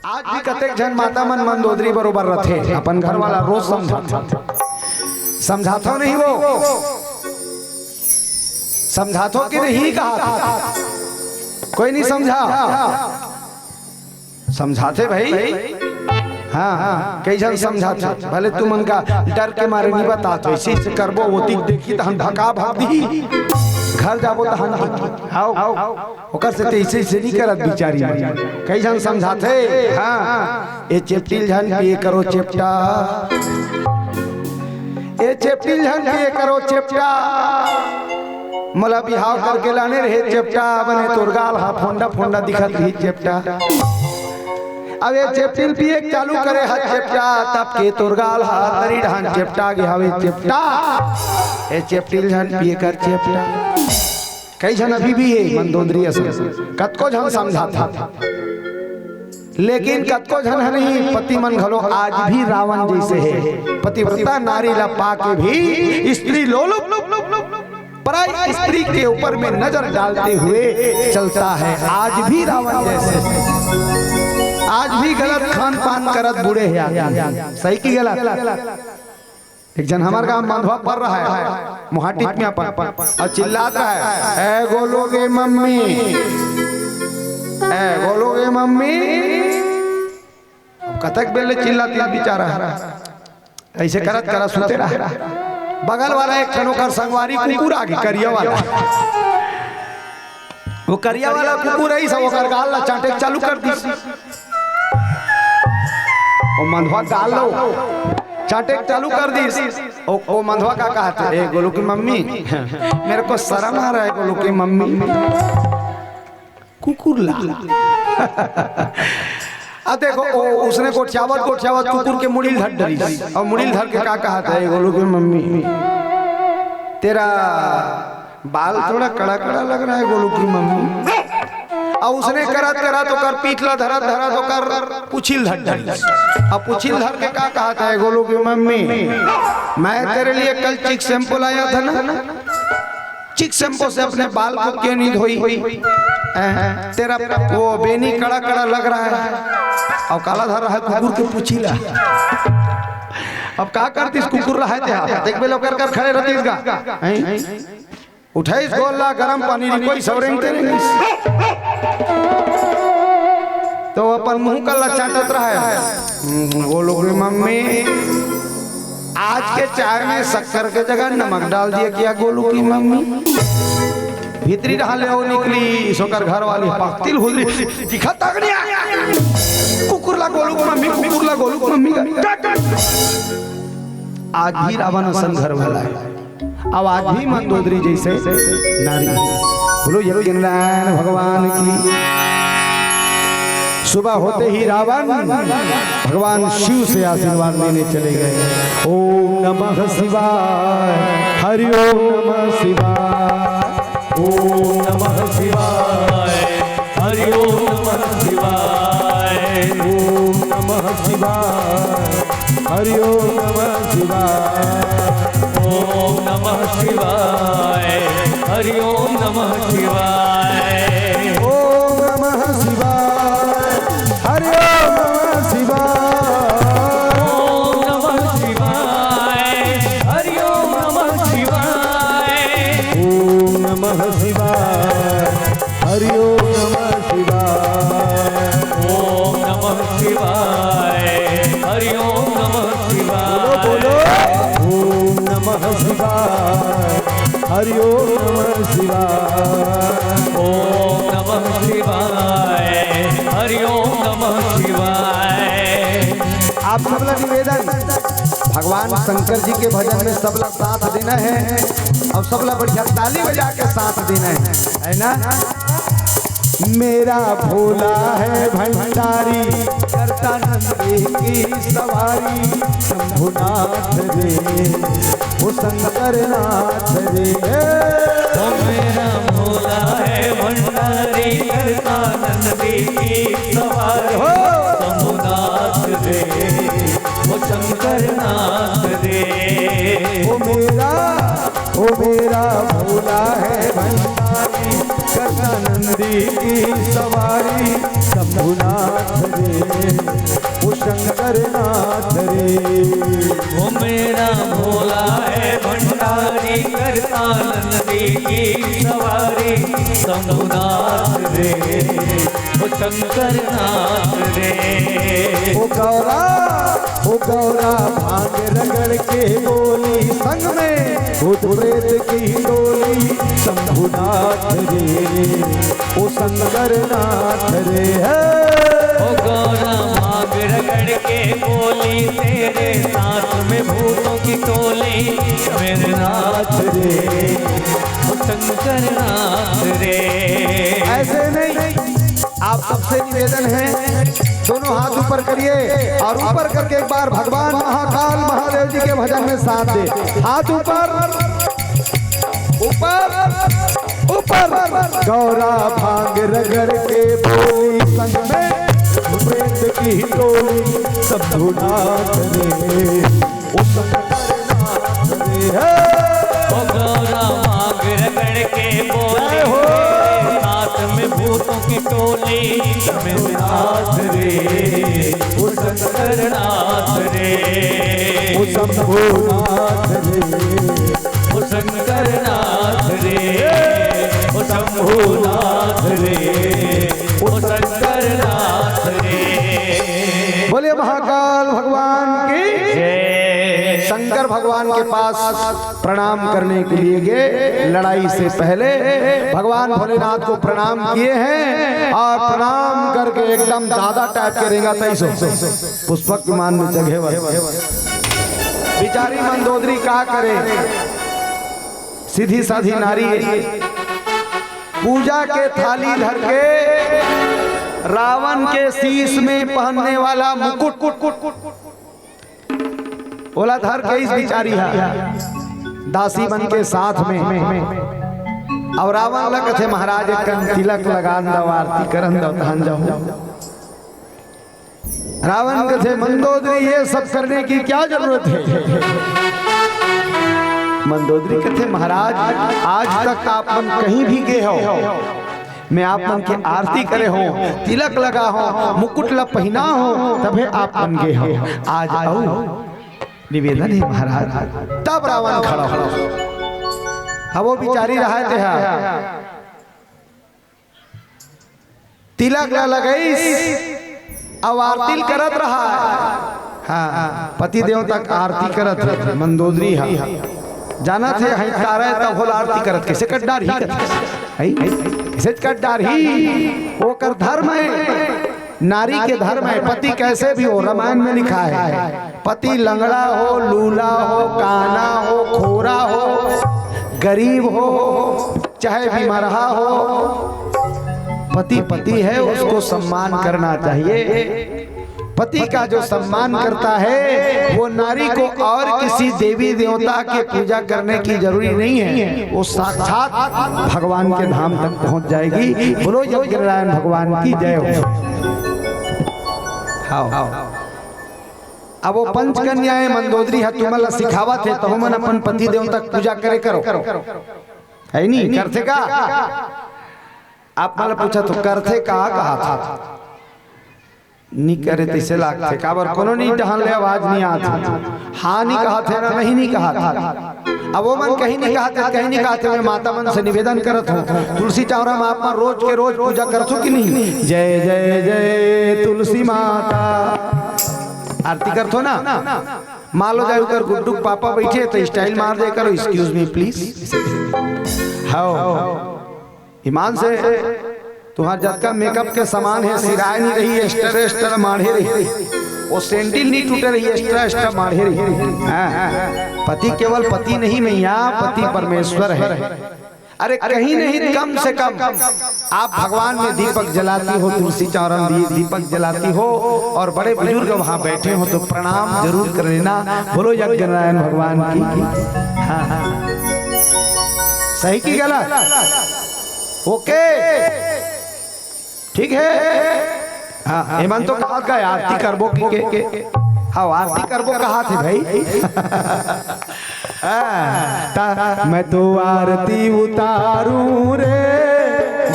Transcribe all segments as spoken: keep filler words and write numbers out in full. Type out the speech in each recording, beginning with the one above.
आज भी कतेक झन माता मन मंदोदरी बरोबर रथे, अपन घर वाला रोज समझाथे। समझाथो नहीं वो? समझाथो कि नहीं कहा? कोई नहीं समझा? समझाथे भाई। हाँ, हाँ, कई झन समझाथे। भले तुमन का डर के मारे नहीं बतात हो, इसी से करबो, वो तिक देखी तहन भका भाग दी। घर जाबो तहन आओ। ओकर से तइसे से नहीं करत बिचारी मन। कई झन समझाथे, हाँ, ए चेपटिल झन पिए करो चेपटा, ए चेपटिल झन पिए करो चेपटा। मोला बिहाव करके लाने रहे चेपटा, बने तोर गाल हा फोंडा फोंडा दिखत रही चेपटा। अब ए चेपटिल पिए चालू करे हा चेपटा, तब के तोर गाल हा तरी ढान चेपटा गे हवे चेपटा। ए चेपटिल झन पिए कर चेपटा। कई झन अभी भी हे मंदोदरी असन, कतको झन समझाथा, लेकिन कतको झन ह नहीं, पति मन घलो आज भी रावण जैसे हे। पतिव्रता नारी ला पाके भी स्त्री लोलुप, पराई स्त्री के ऊपर में नजर डालते हुए चलता है, आज भी रावण जैसे। आज भी गलत खान पान करत बूढ़े हे आदमी। सही कि गलत? एक झन हमर गांव मंधवा पर रहा है, मुहाटी में अपन, अउ चिल्लात रहा है, "ए गोलू के मम्मी, ए गोलू के मम्मी।" अब कतक बेर ले चिल्लातिस बिचारा, अइसे करत करत सुते रहा। बगल वाला एक ठन ओकर संगवारी कुकुर आगे, करिया वाला। वो करिया वाला कुकुर अइस, ओकर गाल ला चांटे के चालू कर दिस। वो मंधवा गाल लो चांटे के चालू कर दिस। ओ, ओ मंधवा का कहत हे, "ए गोलू की मम्मी, मेरे को शर्म आ रहा है गोलू की मम्मी।" कुकुर ला। अब देखो, ओ, उसने गोठियावत गोठियावत कुकुर के मुड़ी ल धर डरिस, अउ मुड़ी ल धर के का कहत हे, "ए गोलू की मम्मी, तेरा बाल थोड़ा कड़ा कड़ा लग रहा है गोलू की मम्मी।" अउ उसने करत करत ओकर पीठ ला धरत धरत ओकर पुछिल धर डरिस। अब पुछिल धर के का कहत हे, "गोलू की मम्मी, मैं तेरे लिए कल चिक शैम्पू लाया था ना, चिक शैम्पू से अपने बाल को क्यों नहीं धोई? हैं? तेरा वो बेनी कड़ा कड़ा लग रहा है।" अउ काला धर रहा है कुकुर के पुछिला। अब का करतिस, कुकुर रहा है ते, देख बेलो कर कर खड़े रहतिस गा। हैं? उठाइस गोल ला, गरम पानी रिकोइस अउ रेंगते रेंगिस। तो अपन मुंह का ला चाटत रहा है। "हम्म, गोलू की मम्मी, आज के चाय में शक्कर के जगह नमक डाल दिया क्या गोलू की मम्मी?" भीतरी रहा ले ओ निकलिस ओकर घर वाली, पाकतिल हुदरी, दिखा तक नहीं आया। कुकुर ला गोलू की मम्मी, कुकुर ला गोलू की मम्मी का। आज भी रावण असन घर वाला है। अब आज भी मंदोदरी जैसे नारी। बोलो यज्ञ नारायण भगवान की। सुबह होते ही रावण भगवान शिव से आशीर्वाद लेने चले गए। ओम नमः शिवाय, हरि ओम नमः शिवाय, ओम नमः शिवाय, हरि ओम नमः शिवाय, ओम नमः शिवाय, हरि ओम नमः शिवाय। ओम नमः शिवाय। हरि ओम नमः शिवाय। ओम नमः शिवाय। हरि ओम नमः शिवाय। ओम नमः शिवाय। हरि ओम नमः शिवाय। ओम नमः शिवाय। हरि ओम नमः शिवाय। ओम नमः शिवाय। हरि ओम नमः शिवाय। बोलो, बोलो। ओम नमः शिवाय। हरि ओम नमः शिवाय। ओम नमः शिवाय। हरि ओम नमः शिवाय। आप सबला निवेदन, भगवान शंकर जी के भजन में सबला साथ देना है अउ सबला बढ़िया ताली बजा के साथ देना है, है ना? मेरा भोला है भंडारी, करता नंदी की सवारी, शंभुनाथ रे, ओ शंकर नाथ रे। ओ मेरा भोला है भंडारी, करता नंदी की सवारी, हो। शंभुनाथ रे, ओ शंकर नाथ रे। ओ मेरा, ओ मेरा भोला है भंडारी, करता नंदी की सवारी, शंभुनाथ रे, ओ शंकर नाथ रे। वो मेरा भोला है भंडारी, करता नंदी की सवारी, शंभुनाथ रे, वो शंकर नाथ रे। ओ गौरा, ओ गौरा, भांग रगड़ के बोली संग में भूत प्रेत की टोली, शंभुनाथ रे, ओ शंकर नाथ रे। हे। ओ गौरा, भांग रगड़ के बोली, तेरे साथ में भूतों की टोली, मेरे नाथ रे, ओ शंकर नाथ रे। ऐसे नहीं, आप सबसे निवेदन है, दोनों हाथ ऊपर करिए और ऊपर करके एक बार भगवान महाकाल महादेव जी के भजन में साथ दे। हाथ ऊपर, ऊपर, ऊपर। गौरा भांग रगड़ के बोली संग में, प्रेत की टोली, शंभुनाथ रे, ओ शंकर नाथ रे। हे। ओ गौरा भांग रगड़ के बोली, जय हो। साथ में भूतों की टोली, शंभुनाथ रे, ओ शंकर नाथ रे। ओ शंभुनाथ रे। ओ शंकर नाथ रे, ओ शंभुनाथ रे, ओ शंकर नाथ रे। बोलिए महाकाल भगवान की। जय। शंकर भगवान के पास प्रणाम करने के लिए गए। लड़ाई से पहले भगवान भोलेनाथ को प्रणाम किए हैं और प्रणाम करके एकदम दादा टाइप के रेंगा तैसो पुष्पक विमान में चघे वाले बिचारी मंदोदरी का करे, सीधी साधी नारी है। पूजा के थाली धर के रावण के शीश में पहनने वाला मुकुट ओला धर के इस बिचारी हा दासी मन के साथ में अब रावण ला कथे, महाराज, एक कन तिलक लगान दव, आरती करन दव, तहन जाहूं। रावण कथे, मंदोदरी, ये सब करने की क्या जरूरत है? मंदोदरी कथे, महाराज, आज तक आप मन कहीं भी गए हो, मैं आप मन के आरती करे हो, तिलक लगा हो, मुकुट ला पहिना हो, तभे आप मन गए हो। आज अउ निवेदन है महाराज। तब रावण खड़ा हो। अब वो बिचारी रहा थे, तिलक ला लगईस, अब आरती ल करत रहा। हाँ, पति देवता के आरती करत हे, मंदोदरी हा। जानत हे, हई तारा हे, तब होल आरती करत, कइसे कट डारही करत हे। हई, हई, कइसे कट डारही? ओकर धर्म हे, नारी के धर्म हे, पति कैसे भी हो, रामायण में लिखा हे। पति लंगड़ा हो, लूला हो, काना हो, खोरा हो, गरीब हो, चाहे बीमारहा हो, पति पति है, उसको सम्मान करना चाहिए। पति का जो सम्मान करता है, वो नारी को और किसी देवी देवता के पूजा करने की जरूरी नहीं है, वो साक्षात भगवान के धाम तक पहुंच जाएगी। बोलो यज्ञ नारायण भगवान की जय हो। हाँ। अब वो पंच कन्याएं मंदोदरी हा तुमन ला सिखावत हे, तहु मन अपन पति देवता के पूजा करे करो। हे नी, करथे का? आप मन ला पूछत हों, करथे का, कहाथे? नी करे तइसे लागथे, काबर कोनो नी, डहन ले आवाज नी आत हे। हाँ नी कहाथे ना, नहीं नी कहाथे। अब वो मन कहीं नी कहाथे, कहीं नी कहाथे, मैं माता मन से निवेदन करत हों, तुलसी चौरा में आप मन रोज के रोज पूजा करथो कि नहीं? जय जय जय तुलसी माता, आरती करथो ना। मान लो जाए उकर गुड्डू के पापा बैठे हे त style मार दे करो, excuse me please। हाँ, ईमान से तुहार जतका makeup के सामान हे, सिराय नी रही, extra extra माढ़े रही, वो sandal नी टूटे रही, extra extra माढ़े रही। हाँ, पति केवल पति नहीं मैया, पति परमेश्वर हे। अरे कहीं नहीं, कम से कम आप भगवान में दीपक जलाती हो, तुलसी चौरा में दी-, दीपक जलाती हो और बड़े बुजुर्ग वहां बैठे हो तो प्रणाम जरूर कर लेना। बोलो यज्ञ नारायण भगवान की। हाँ, हाँ। सही कि गलत? OK, ठीक हे। हाँ, एमन तो कहाथे का आरती करबो के, के, के। हाँ, आरती करबो कहाथे भाई। हाँ, ता, मैं तो आरती उतारूं रे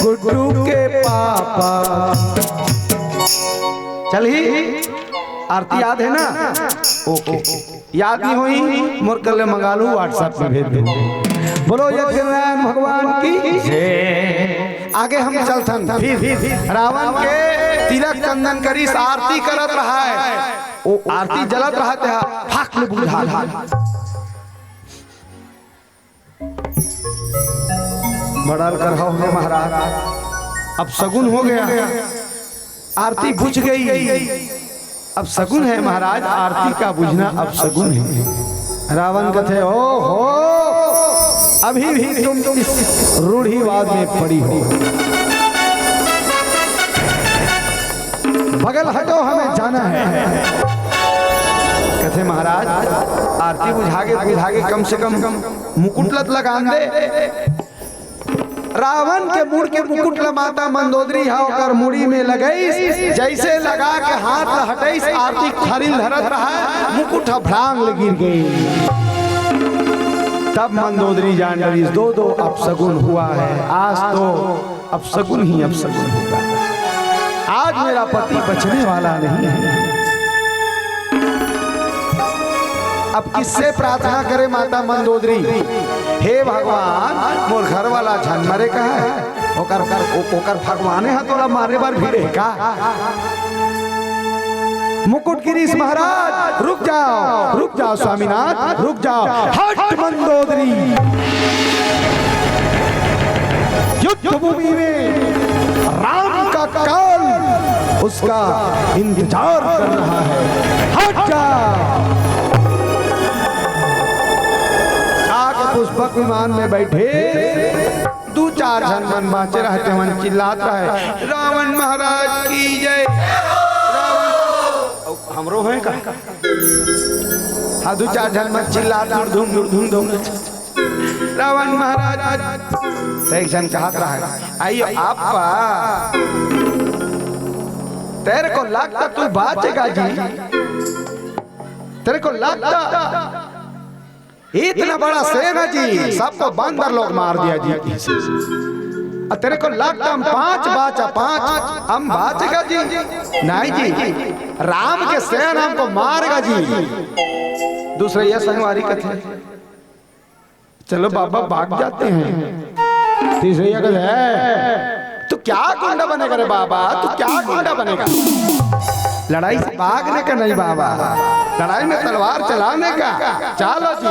गुड्डू के पापा। चलही, आरती याद हे ना? ओके। याद नइ होही, मोर करा ले मंगा लू, WhatsApp में भेज दू। बोलो यज्ञ नारायण भगवान की जय। आगे हम चलथन। फिर रावण के तिलक चंदन करिस, आरती करत रहय। ओ आरती जलत रहय, तेहा फाक ले बुझा। बड़ा करहा हो गया महाराज, अपसगुन हो गया, आरती बुझ गई। अपसगुन है महाराज, आरती का बुझना अपसगुन है। रावण कथे, "ओ हो, अभी भी तुम इस रूढ़िवाद में पड़ी हो। बगल हटो, हमें जाना है।" कथे, "महाराज, आरती बुझागे, बुझागे, कम से कम मुकुट ल त लगान दे।" रावण के मुड़ के मुकुट ल माता मंदोदरी ह ओकर मुड़ी में लगइस। जइसे लगा के हाथ ल हटइस, आरती थारी ल धरत रहय, मुकुट ह भड़ांग ले गिर गे। तब मंदोदरी जान डरिस, दो दो अपसगुन हुआ है, आज तो अपसगुन ही अपसगुन होगा। आज मेरा पति बचने वाला नहीं है। अब किससे प्रार्थना करे माता मंदोदरी? "हे भगवान, मोर घर वाला झन मरे का है, ओकर, ओकर, ओ-, ओकर भगवाने ह तोला मारे बर भिड़े का?" मुकुट गिरीश महाराज, रुक जाओ, रुक जाओ स्वामीनाथ, रुक जाओ। हट मंदोदरी, युद्ध भूमि में राम का काल उसका इंतजार कर रहा है। हट जा। आके पुष्पक विमान में बैठे दू चार झन मन बांचे रहय, तेमन चिल्लात रहय, "रावण महाराज की जय।" रावण, हमरो होय का? हाँ, दू चार झन मन चिल्लात, "धुम, धुम, धुम।" "रावण महाराज।" त एक झन कहत रहय, "अयो आपा, तेरे को लगता तू बाचेगा जी? तेरे को लगता इतना बड़ा सेना जी, सबको बंदर लोग मार दिया जी। अउ तेरे को लगता हम पांच बाचा, पांच हम बाचेगा जी? नहीं जी, राम के सेना हमको मारेगा जी।" दूसरइया संगवारी कथे, "चलो बाबा, भाग जाते हैं।" तीसरइया कथे, "तू क्या गुंडा बनेगा रे बाबा, तू क्या गुंडा बनेगा? लड़ाई से भागने का नहीं बाबा, लड़ाई में तलवार चलाने का। चलो जी।"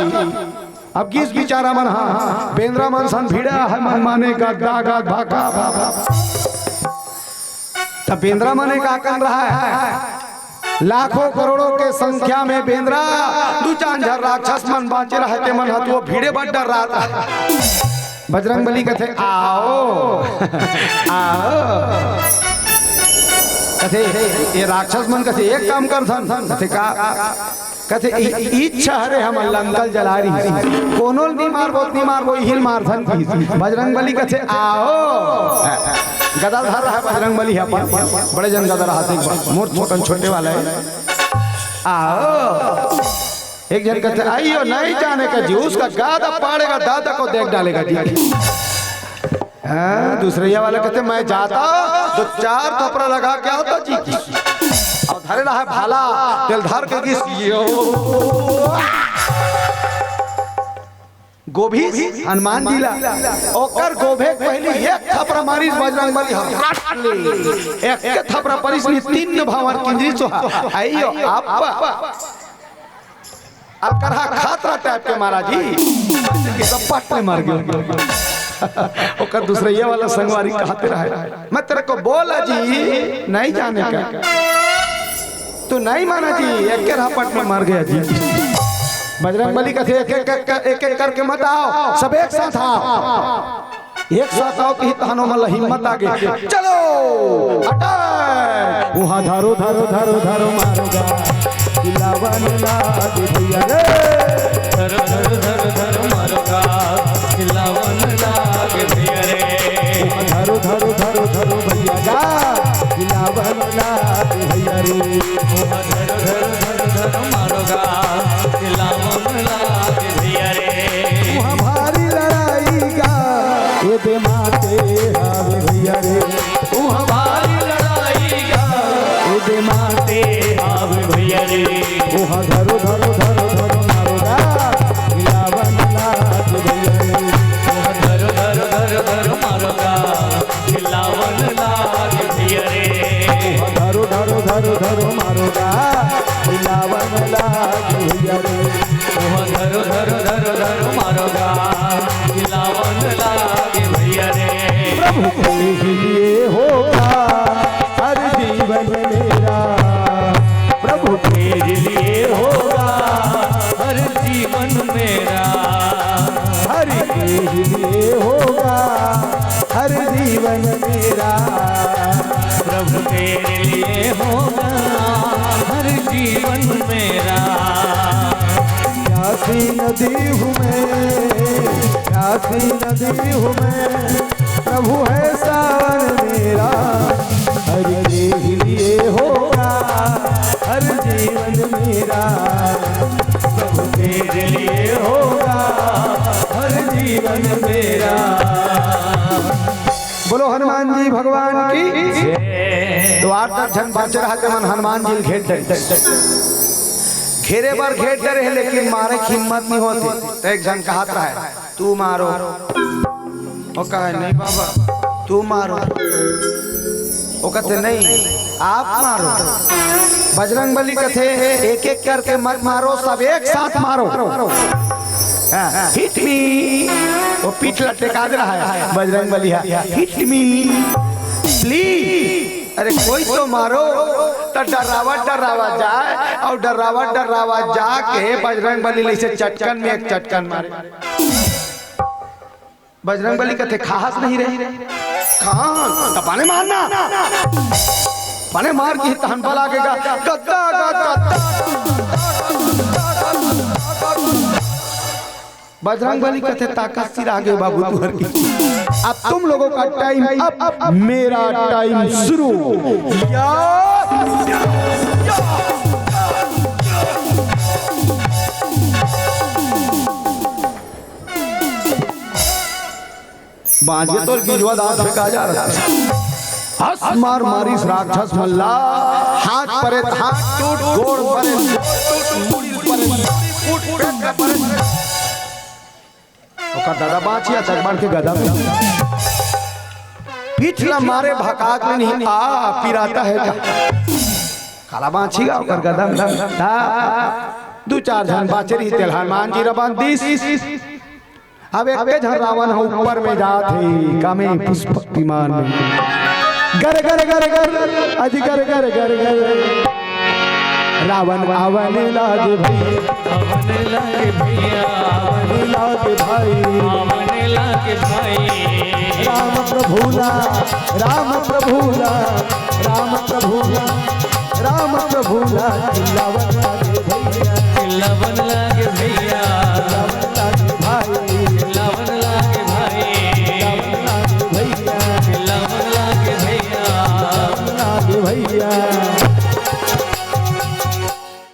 अब गिस बिचारा मन, हाँ, बेंदरा मन सन भिड़ा हे, मन माने का दागा भागा। त बेंदरा मन का कन रहा है, लाखों करोड़ों के संख्या में बेंदरा, दू चार झन राक्षस मन बांचे रहय, तेमन ह तो भिड़े बर डर्रात रहय। बजरंग बली कथे, "आओ, आओ।" कथे, "ए राक्षस मन," कथे, "एक काम करथन।" कथे, "का?" कथे, "इ-, इच्छा हरे हमन लंका ल जला रही, कोनो ल नी मारबो, नी मारबो, इही ल मारथन।" कहिस। बजरंग बली कथे, "आओ।" गदा धर रहा बजरंग बली ह अपन, बड़े जन गदा रहा, देख बा, मोर थोकन छोटे वाला है। आओ। एक जन कथे, "अइयो, नहीं जाने का जी, उसका गदा पड़ेगा, दादा को देख डालेगा जी।" हाँ, दूसरइया वाला कथे, "मैं जाता, दू चार थपरा लगा के आता जी।" अउ धरे रहा भाला, तेला धर के गिस, यो। गोभिस हनुमान जी ला, ओकर गोभे के पहिली एक थपरा मारिस बजरंग बली ह, रट ले। एक के थपरा परिस नी, तीन भांवर किंजरी सोहा। अइयो, आपा। अकरहा खतरा टाइप के मारा जी, कि सब पट ले मर गे। ओकर दूसरइया वाला संगवारी कहते रहे, "मैं तेरे को बोला जी, नहीं जाने का।" तू नहीं माना जी, एक के रपट में मर गया जी। बजरंग बली कथे, "एक एक, एक, एक, एक करके मत आओ, सब एक साथ आओ।" एक साथ आओ कि तहन ओमन ला हिम्मत आ गे। चलो, attack! उहाँ धरो, धरो, धरो, धरो मारो गा, हिलावन लागे भैया रे। धरो, धरो, धरो, धरो मारो गा, हिलावन लागे भैया रे। उहाँ धरो, धरो, धरो, धरो भैया गा, हिलावन लागे भैया रे। उहाँ धरो, धरो, धरो, धरो मारो गा, हिलावन लागे भैया रे। उहाँ भारी लड़ाई गा, एदे माते हावे भैया रे। उहाँ भारी लड़ाई गा, एदे माते धरो धरो धरो धरो मारो गा, हिलावन लागे भैया रे। धरो धरो धरो धरो मारो गा, हिलावन लागे भैया रे। धरो धरो धरो धरो मारो गा, हिलावन लागे भैया रे। धरो धरो धरो धरो मारो गा, हिलावन लागे भैया रे। प्रभु के लिए होगा हर जीवन मेरा, प्रभु के लिए होगा हर जीवन मेरा। हरि के लिए होगा हर जीवन मेरा, प्रभु तेरे लिए होगा हर जीवन मेरा। प्यासी नदी हूँ मैं, प्यासी नदी हूँ मैं, प्रभु है सावन मेरा। हरि के ही लिए होगा हर जीवन मेरा, प्रभु तेरे लिए होगा हर जीवन मेरा। बोलो हनुमान जी भगवान की। द्वार तक झन बाँचे रहा, तेमन हनुमान जी ल घेर डरे। घेरे बर घेर डरे हे, लेकिन मारे के हिम्मत नहीं होती। तो एक झन कहत रहा, "तू मारो।" वो कहे, "नहीं बाबा, तू मारो।" वो कहते, "नहीं, आप मारो।" बजरंग बली कहते, "एक एक करके मत मारो, सब एक साथ मारो।" हाँ, "Hit me।" वो पीठ ला टेका दे रहा है बजरंग बली, हाँ, "Hit me, please।" अरे कोई तो मारो। तो डरावा डरावा जाए, और डरावा डरावा जाके बजरंग बली ले से चटकन में एक चटकन मारे। बजरंग बली कहते, "खास नहीं रहे।" "खान, तो बने मारना।" बने मार के तहन बला के गा, गद्दा, गद्दा, बजरंग बली कहते, "ताकत सिरा गए बाबू तुहर की। अब तुम लोगों का टाइम, अब, अब मेरा टाइम शुरू।" या, या, या, या। बाँचे तोर गिजवा दाँत फेंका जा रहा। हस मार मारिस राक्षस मन ला, हाथ परे हाथ टूट, गोड़ परे टूट, मुड़ी परे फूट, पेट परे। ओकर दादा बाँचिया तक बढ़ के गदा में पीठ ला मारे भकाक में नहीं आ पिराता है का? काला बाँची गा ओकर गदा में। हाँ, दू चार झन बाँचे रही तेल हनुमान जी रबान दिस। अब एक झन रावण ह ऊपर में जात हे, कामे पुष्पक विमान में। गर गर गर गर, अजि गर गर गर गर। रावण आवन लागे भैया, आवन लागे भैया, आवन लागे भाई, आवन लागे भाई। राम प्रभु ला, राम प्रभु ला, राम प्रभु ला, राम प्रभु ला, चिल्लावन लागे भैया। चिल्लावन लागे